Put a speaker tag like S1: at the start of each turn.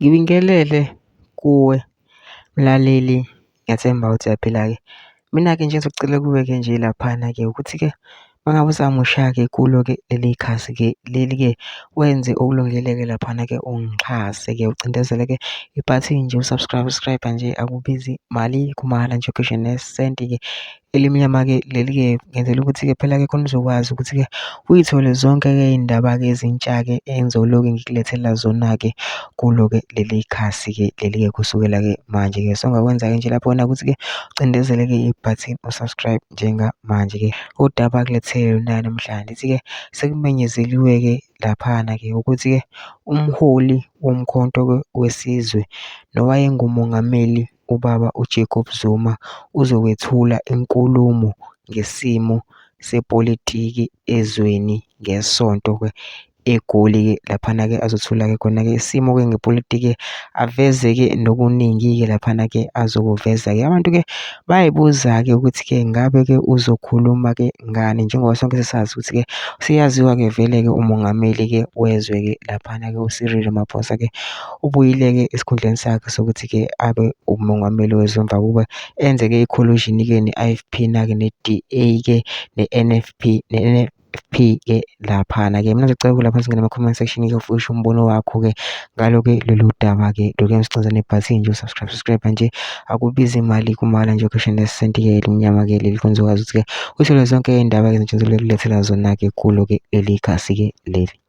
S1: Ngibingelele kuwe mlaleli, ngiyathemba ukuthi uyaphila-ke. Mina-ke nje engizocela kuwe-ke nje laphana-ke ukuthi-ke uma ngabe usamusha-ke kulo-ke leli khasi-ke leli-ke wenze okulungile-ke laphana-ke ungixhase-ke ucindezele-ke ibhathini nje u-subscribe, u-subscribe nje akubizi mali kumahhala nje ngisho nesenti-ke elimnyama-ke leli-ke ngenzela ukuthi-ke phela-ke khona uzokwazi ukuthi-ke uy'thole zonke-ke iy'ndaba-ke ezintsha-ke engizoloku ngikulethela zona-ke kulo-ke leli khasi-ke leli-ke kusukela-ke manje-ke. So ongakwenza-ke nje laphona ukuthi-ke ucindezele-ke ibhathini u-subscribe njengamanje-ke. Udaba akulethele lona namhlanje lithi-ke sekumenyezeliwe-ke laphana-ke ukuthi-ke umholi woMkhonto weSizwe nowayenguMongameli ubaba uJacob Zuma uzokwethula inkulumo ngesimo sepolitiki ezweni ngeSonto-ke eGoli-ke laphana-ke azothula-ke khona-ke isimo-ke ngepolitiki aveze-ke nokuningi-ke laphana-ke azokuveza-ke. Abantu-ke bayayibuza-ke ukuthi-ke ngabe-ke uzokhuluma-ke ngani njengoba sonke sesazi ukuthi-ke useyaziwa-ke vele-ke umongameli-ke wezwe-ke laphana-ke uCyril Ramaphosa-ke ubuyile-ke esikhundleni sakhe sokuthi-ke abe umongameli wezwe emva kokuba enze-ke i-coalition-ke ne-I_F_P na-ke ne-D_A-ke ne-N_F_P ne-N_F_P-ke laphana-ke. Mina ngizocela lapha singene ema-comment section-ke ufike usho umbono wakho-ke ngalo-ke lolu daba-ke lokhu engisicindezela nebhathini nje u-subscribe subscribe nje akubizi imali kumahhala nje ukhishwe nesenti-ke elimnyama-ke leli khona uzokwazi ukuthi-ke uthole zonke iy'ndaba-ke ezintsha engizobe ngikulethela zona-ke kulo-ke leli khasi-ke leli.